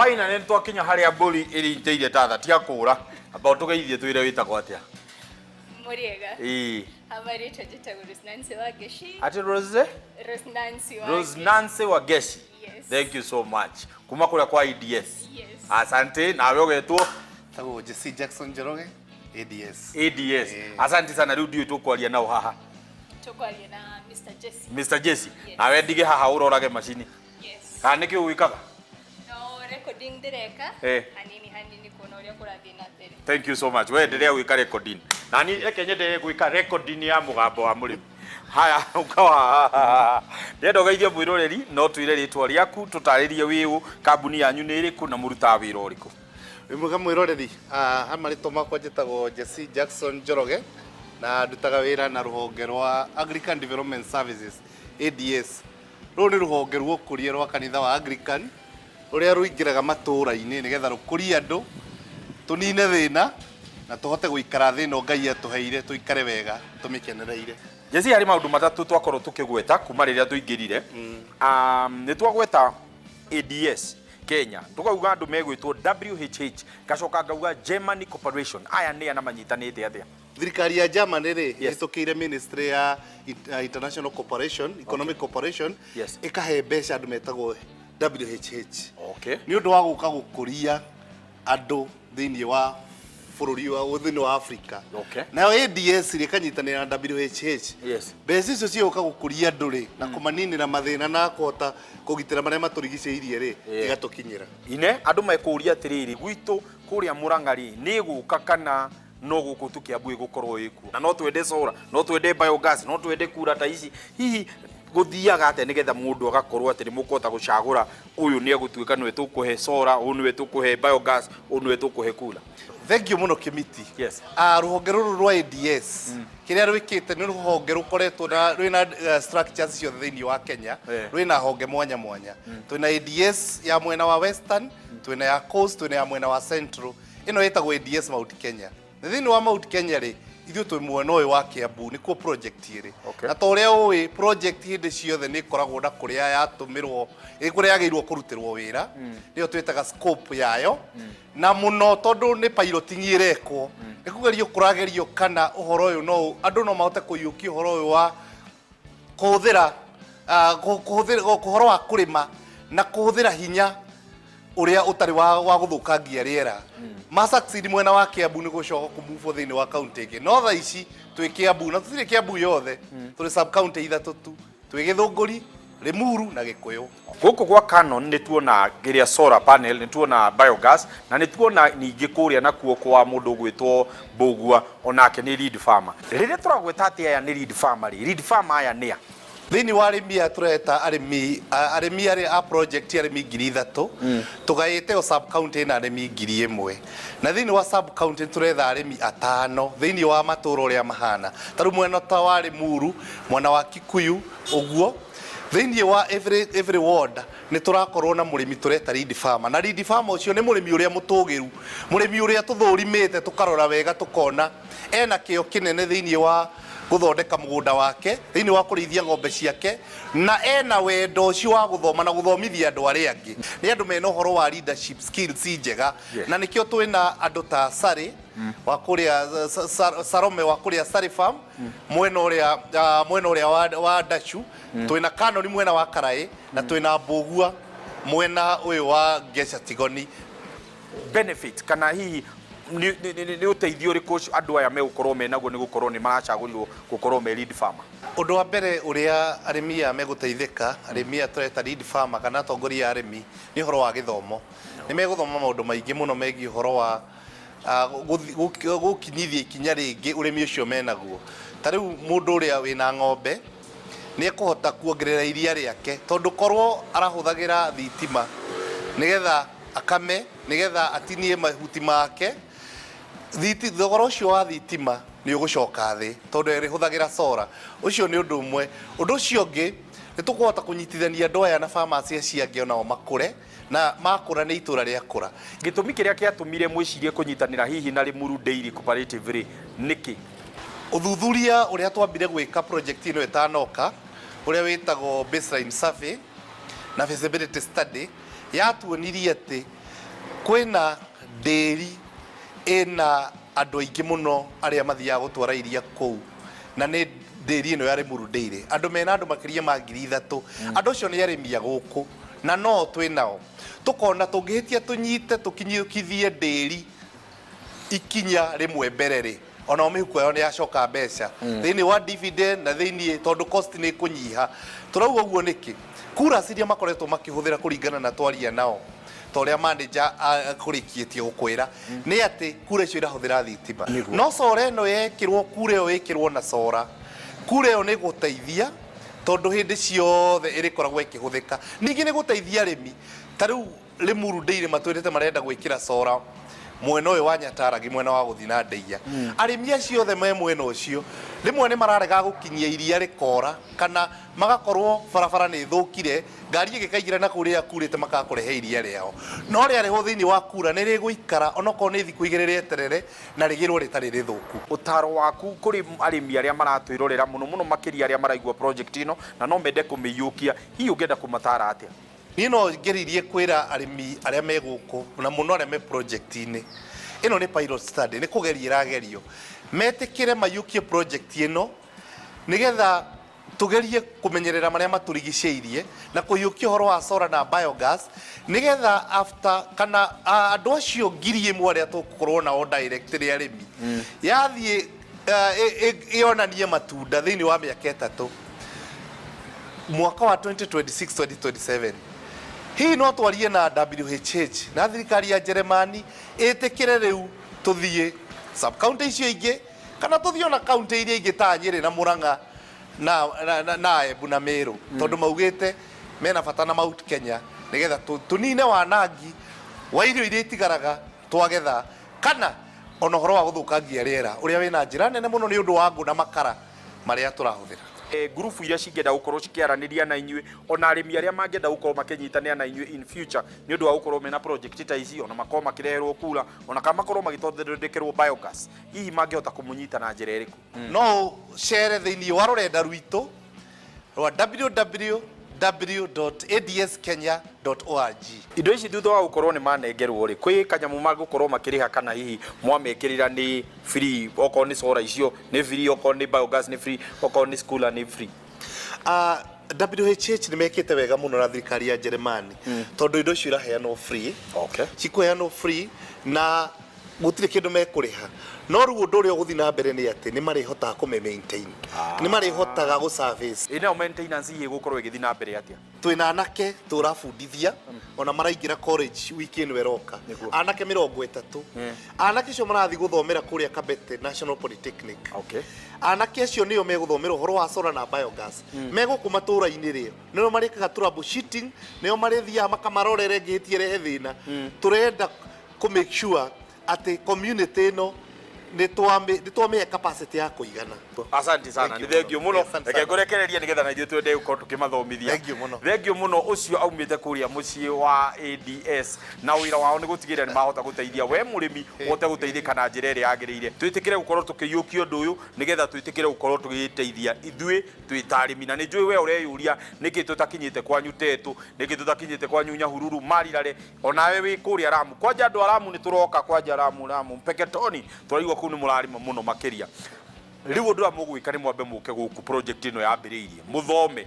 Finally nĩ twakinya harĩa mbũri ĩrindĩire ta tha tia kũra. Amba ũtũgeithie twĩre wĩtagwo atĩa. Mũrĩega. Ĩĩ. Hamarĩtwa njĩtagwo Rose Nancy Wangeshi. Atĩ Rose? Rose Nancy Wangeshi. Rose Nancy Wangeshi. Yes. Thank you so much. Kuma kũrĩa kwa ADS. Yes. Asante, nawe ũgetwo Tagwo Jesse Jackson Njoroge, ADS. ADS. Eh. Asante sana, rĩu ndiũĩ tũkwaria nao haha. Tũkwaria na Mr. Jesse. Mr. Jesse, Yes. nawe ndige haha ũrorage macini. Yes. Kana nĩkĩ ũgwĩkaga? No recording ndĩreka. Eh. Hanini hanini kuona ũrĩa kũrathiĩ na mbere. Thank you so much. We endelea gwĩka recording. Na ni reke nyendelee gwĩka recording ya mũgambo wa mũrĩmi. Haya, ũkawa. Ndĩrenda ũgeithie mwĩroreri, no twĩre rĩtwa rĩaku, tũtarĩrie wĩ ũ, kambuni yanyu nĩ ĩrĩkũ na mũrutaga wĩra ũrĩkũ. Wĩ mwega mwĩroreri, ha marĩtwa makwa njĩtagwo Jesse Jackson Njoroge na ndutaga wĩra na rũhonge rwa Anglican Development Services, ADS. Rũrũ nĩ rũhonge rwa ũkũria rwa kanitha wa Anglican rũrĩa rũingĩraga matũũra-inĩ nĩgetha rũkũrie andũ, tũnine thĩna na tũhote gũikara thĩ ĩno Ngai atũheire tũikare wega tũmĩkenereire. Jesse, harĩ maũndũ matatũ twakorwo tũkĩgweta kuma rĩrĩa tũingĩrire. Nĩ twagweta ADS Kenya, tũkauga andũ megwĩtwo WHH, ngacoka ngauga Germany Corporation. Aya nĩ ana manyitanĩte atĩa? Thirikari ya Germany rĩ, Yes. ĩhĩtũkĩire ministry ya International Cooperation, Economic Cooperation, Yes. ĩkahe mbeca andũ metagwo WHH. Okay. Nĩ ũndũ wa gũka gũkũria andũ thĩinĩ wa bũrũri wa thĩinĩ wa Africa. Okay. Nayo ADS rĩ ĩkanyitanĩra na WHH. Yes. Mbeca icio cigũka gũkũria andũ rĩ na kũmaninĩra mathĩna na kũhota kũgitĩra marĩa matũrigicĩirie rĩ, igatũkinyĩra. Ine andũ mekũria atĩrĩrĩ, gwitũ kũrĩa Mũrang'a rĩ, nĩ ĩgũka kana no gũkũ tu Kiambu ĩgũkorwo ĩkuo? Na no twende solar, no twende biogas, no twende kura ta ici. Hihi gũthiaga atĩa nĩgetha mũndũ agakorwo atĩ nĩ mũkũhota gũcagũra ũyũ nĩ egũtuĩka nĩwe tũkũhe solar, ũyũ nĩwe tũkũhe biogas, ũyũ nĩwe tũkũhe kura? Thank you mũno Kĩmiti. Yes. Rũhonge rũrũ rwa ADS kĩrĩa rwĩkĩte nĩ rũhonge rũkoretwo na rwĩna structures ciothe thĩinĩ wa Kenya. Rwĩna honge mwanya mwanya. Twĩna ADS ya mwena wa Western, twĩna ya Coast, twĩna ya mwena wa Central. Ĩno ĩtagwo ADS Mount Kenya. Na thĩinĩ wa Mount Kenya rĩ, ithuĩ twĩ mwena ũyũ wa Kiambu, nĩkuo project ĩrĩ. Na ta ũrĩa ũĩ, project hĩndĩ ciothe nĩ ĩkoragwo na kũrĩa yatũmĩrwo, kũrĩa yagĩrĩirwo kũrutĩrwo wĩra, nĩyo twĩtaga scope yayo. Na mũno tondũ nĩ piloting ĩrekwo, nĩ kũgerio kũragerio kana ũhoro ũyũ no, andũ no mahote kũiyũkia ũhoro ũyũ wa kũhũthĩra, kũhũthĩra, ũhoro wa kũrĩma na kũhũthĩra hinya ũrĩa ũtarĩ wa gũthũkangia rĩera. Ma succeed mwena wa Kiambu nĩ gũcoka kũmuvwo thĩinĩ wa kaunti ĩngĩ. No thaa ici twĩ Kiambu, na tũtirĩ Kiambu yothe, tũrĩ sub county ithatũ tu. Twĩ Gĩthũngũri, Limuru na Gĩkũyũ. Gũkũ gwa Canon nĩ tuona kĩrĩa solar panel, nĩ tuona biogas, na nĩ tuona ningĩ kũrĩa nakuo kwa mũndũ ũgwĩtwo Mbũgua, onake nĩ lead farmer. Rĩrĩa tũragweta atĩ aya nĩ lead farmer rĩ, lead farmer aya nĩ a? Thĩinĩ wa arĩmi aya tũreta arĩmi, arĩmi arĩa a project arĩmi 3000, tũgaĩte o sub county ĩna arĩmi 1000. Na thĩinĩ wa sub county tũretha arĩmi atano thĩinĩ wa matũra ũrĩa mahana. Ta rĩu mwena ta wa Limuru, mwena wa Kikuyu, ũguo. Thĩinĩ wa every ward nĩ tũrakorwo na mũrĩmi tũreta lead farmer. Na lead farmer ũcio nĩ mũrĩmi ũrĩa mũtũgĩru, mũrĩmi ũrĩa tũthũrimĩte tũkarora wega tũkona ena kĩo kĩnene thĩinĩ wa gũthondeka mũgũnda wake, thĩinĩ wa kũrĩithia ng'ombe ciake, na ena wendo ũcio wa gũthoma na gũthomithia andũ arĩa angĩ. Nĩ andũ mena ũhoro wa leadership skills njega. Na nĩkĩo twĩna andũ ta Sari wa kũrĩa, Salome wa kũrĩa Sari Farm, mwena ũrĩa, mwena ũrĩa wa Ndacu, twĩna Kanoni mwena wa Karaĩ, na twĩna Mbũgua mwena ũyũ wa Ngeca Tigoni. Benefit kana hihi nĩ ũteithio ũrĩkũ andũ aya megũkorwo menaguo nĩ gũkorwo nĩ maracagũrirwo gũkorwo me lead farmer? Ũndũ wa mbere ũrĩa arĩmi aya megũteithĩka, arĩmi aya tũreta lead farmer kana atongoria a arĩmi, nĩ ũhoro wa gĩthomo. Nĩ megũthoma maũndũ maingĩ mũno megiĩ ũhoro wa gũkinyithia ikinya rĩngĩ ũrĩmi ũcio menaguo. Ta rĩu mũndũ ũrĩa wĩna ng'ombe nĩ ekũhota kuongerera iria rĩake, tondũ korwo arahũthagĩra thitima nĩgetha akame, nĩgetha atinie mahuti make, thogora ũcio wa thitima nĩ ũgũcoka thĩ tondũ ĩrĩhũthagĩra solar. Ũcio nĩ ũndũ ũmwe. Ũndũ ũcio ũngĩ, nĩ tũkũhota kũnyitithania andũ aya na farmers acio angĩ onao makũre, na makũra nĩ itũra rĩakũra. Gĩtũmi kĩrĩa kĩatũmire mwĩcirie kũnyitanĩra hihi na Limuru Dairy Cooperative rĩ, nĩkĩ? Ũthuthuria ũrĩa twambire gwĩka project ĩno ĩtanoka, ũrĩa wĩtagwo baseline survey na feasibility study, yatuonirie atĩ Kwĩna ndĩri ĩna andũ aingĩ mũno arĩa mathiaga gũtwara iria kũu, na nĩ ndĩri ĩno ya Limuru Dairy. Andũ mena andũ makĩria ma 3,000. Andũ acio nĩ arĩmi a gũkũ na no twĩ nao, tũkona tũngĩhĩtia tũnyite tũkinyũkithie ndĩri ikinya rĩmwe mbere rĩ, onao mĩhuko yao nĩ yacoka mbeca thĩinĩ wa dividend na thĩinĩ, tondũ cost nĩ ĩkũnyiha. Tũrauga ũguo nĩkĩ? Coolers iria makoretwo makĩhũthĩra, kũringana na twaria nao, ta ũrĩa manager akũrĩkĩtie gũkwĩra, nĩ atĩ cooler icio irahũthĩra thitima. No solar ĩno yekĩrwo, cooler ĩyo ĩkĩrwo na solar, cooler ĩyo nĩ gũteithia tondũ hĩndĩ ciothe ĩrĩkoragwo ĩkĩhũthĩka. Ningĩ nĩ gũteithia arĩmi. Ta rĩu Limuru Dairy matwĩrĩte marenda gwĩkĩra solar mwena ũyũ wa Nyataragi, mwena wa gũthiĩ na Ndeia. Arĩmi acio othe me mwena ũcio rĩmwe nĩ mararega gũkinyia iria rĩkora, kana magakorwo barabara nĩ ĩthũkire, ngari ĩgĩkaingĩra na kũu rĩrĩa kurĩte makaga kũrehe iria rĩao. No rĩarehwo thĩinĩ wa cooler nĩ rĩgũikara onokorwo nĩ thikũ 2 rĩeterere na rĩgĩrwo rĩtarĩ rĩthũku. Ũtaro waku kũrĩ arĩmi arĩa maratwĩrorera, mũno mũno makĩria arĩa maraigua project ĩno na no mende kũmĩiyũkia, hihi ũngĩenda kũmatara atĩa? Niĩ no ngeririe kwĩra arĩmi arĩa me gũkũ, na mũno arĩa me project-inĩ ĩno, nĩ pilot study, nĩ kũgeria ĩragerio, metĩkĩre maiyũkie project ĩno nĩgetha tugerie kũmenyerera marĩa matũrigicĩirie na kũhiũkia ũhoro wa solar na biogas, nĩgetha after kana andũ acio 1,000 arĩa tũgũkorwo nao direct nĩ arĩmi, yathiĩ ĩonanie matunda thĩinĩ wa mĩaka 3, mwaka wa 2026 2027, hihi no twarie na WHH na thirikari ya Jeremani ĩtĩkĩre rĩu tũthiĩ sub county icio ingĩ, kana tũthiĩ ona county iria ingĩ ta Nyĩrĩ na Murang'a na Embu na Meru, tondũ maugĩte mena bata na Mount Kenya, nĩgetha tũnine wanangi wa irio iria itigaraga twagetha, kana ona ũhoro wa gũthũkangia rĩera ũrĩa wĩna njĩra nene mũno nĩ ũndũ wa ngũ na makara marĩa tũrahũthĩra. Ngurubu iria cingĩenda gũkorwo cikĩaranĩria na inyuĩ, ona arĩmi arĩa mangĩenda gũkorwo makĩnyitanĩra na inyuĩ in future nĩ ũndũ wa gũkorwo mena project ta ici, ona makorwo makĩreherwo cooler, ona kana makorwo magĩthondekerwo biogas, hihi mangĩhota kũmũnyita na njĩra ĩrĩkũ? No ũcere thĩinĩ wa rũrenda rwitũ rwa www.adskenya.org. Indo ici thutha wa gũkorwo nĩ manengerwo rĩ, kwĩ kanyamũ magũkorwo makĩrĩha, kana hihi mwamekĩrĩra nĩ free? Okorwo nĩ solar icio nĩ free, okorwo nĩ biogas nĩ free, okorwo nĩ cooler nĩ free? WHH nĩ mekĩte wega mũno na thirikari ya Jeremani, tondũ indo icio iraheanwo free. Cikũheanwo free na gũtirĩ kĩndũ mekũrĩha. No rĩu ũndũ ũrĩa ũgũthiĩ na mbere nĩ atĩ nĩ marĩhotaga kũmĩ maintain, nĩ marĩhotaga gũ service. Ĩ nayo maintenance hihi ĩgũkorwo ĩgĩthiĩ na mbere atĩa? Twĩna anake tũrabundithia, ona maraingĩra college wiki ĩno ĩroka. Anake 30. Anake acio marathiĩ gũthomera kũrĩa Kabete National Polytechnic. Anake acio nĩo megũthomera ũhoro wa solar na biogas. Me gũkũ matũũra-inĩ rĩ, nĩo marĩkaga troubleshooting, nĩo marĩthiaga makamarorere ngĩhĩtie rehe thĩna. Tũrenda kũ make sure atĩ community ĩno nĩ twamĩhe capacity ya kũigana. Asante sana. Thank you nĩ thengio mũno. Mũno. Asante Reke sana. ngũrekererie nĩgetha na ithuĩ twende gũkorwo tũkĩmathomithia. Thank you mũno. Thengio mũno. Ũcio aumĩte kũrĩa mũciĩ wa ADS, na wĩra wao nĩ gũtigĩrĩra nĩ mahota gũteithia we mũrĩmi ũhote gũteithĩka na njĩra ĩrĩa yagĩrĩire. Twĩtĩkĩre gũkorwo tũkĩiyũkia ũndũ ũyũ nĩgetha twĩtĩkĩre gũkorwo tũgĩteithia ithuĩ twĩ ta arĩmi. Na nĩ njũĩ we ũreyũria nĩkĩ tũtakinyĩte kwanyu Tetu, nĩkĩ tũtakinyĩte kwanyu Nyahururu, Marirare, onawe wĩ kũrĩa Ramu. Kwanja andũ a Ramu nĩ tũroka kwanja Ramu, Ramu Mpeketoni, tũraigua kũu nĩ mũrarĩma mũno makĩria. Rĩu ũndũ ũrĩa mũgwĩka nĩ mwambe mũke gũkũ project ĩno yambĩrĩirie, mũthome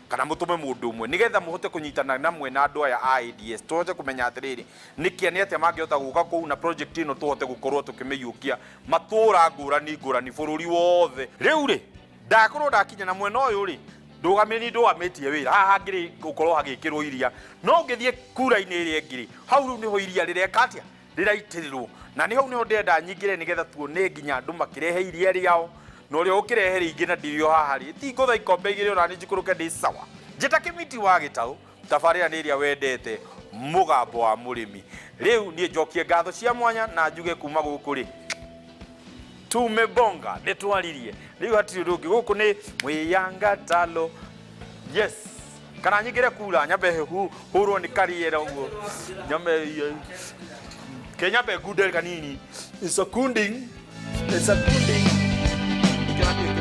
kana mũtũme mũndũ ũmwe nĩgetha mũhote kũnyitana na mwena andũ aya a ADS, tũhote kũmenya atĩrĩrĩ, nĩkĩ nĩ atĩa mangĩhota gũka kũu na project ĩno tũhote gũkorwo tũkĩmĩiyũkia matũũra ngũrani ngũrani bũrũri wothe. Rĩu rĩ, ndakorwo ndakinya na mwena ũyũ rĩ, ndũgamĩri ndũgamĩtie wĩra haha hangĩrĩ gũkorwo hagĩkĩrwo iria, no ũngĩthiĩ kura-inĩ ĩrĩa ĩngĩ rĩ, hau rĩu nĩho iria rĩreka atĩa, rĩraitĩrĩrwo, na nĩ hau nĩho ndĩrenda nyingĩre nĩgetha tuone nginya andũ makĩrehe iria rĩao, na ũrĩa ũkĩrehe rĩingĩ na ndĩrĩ o haha rĩ, ti ngũtha ikombe 2 ona nĩ njikũrũke ndĩ sawa. Njĩta Kĩmiti wa Gĩtaũ, tabarĩra nĩ ĩrĩa wendete, Mũgambo wa Mũrĩmi. Rĩu niĩ njokie ngatho cia mwanya na njuge kuma gũkũ rĩ, tumebonga, nĩ twaririe, rĩu hatirĩ ũndũ ũngĩ. Gũkũ nĩ mwĩyanga talo, yes, kana nyingĩre kura nyambe hũrwo nĩ kariera ũguo, nyambe ke nyambe ngunde kanini. It's a kunding, it's a kunding. Kĩrathiĩ.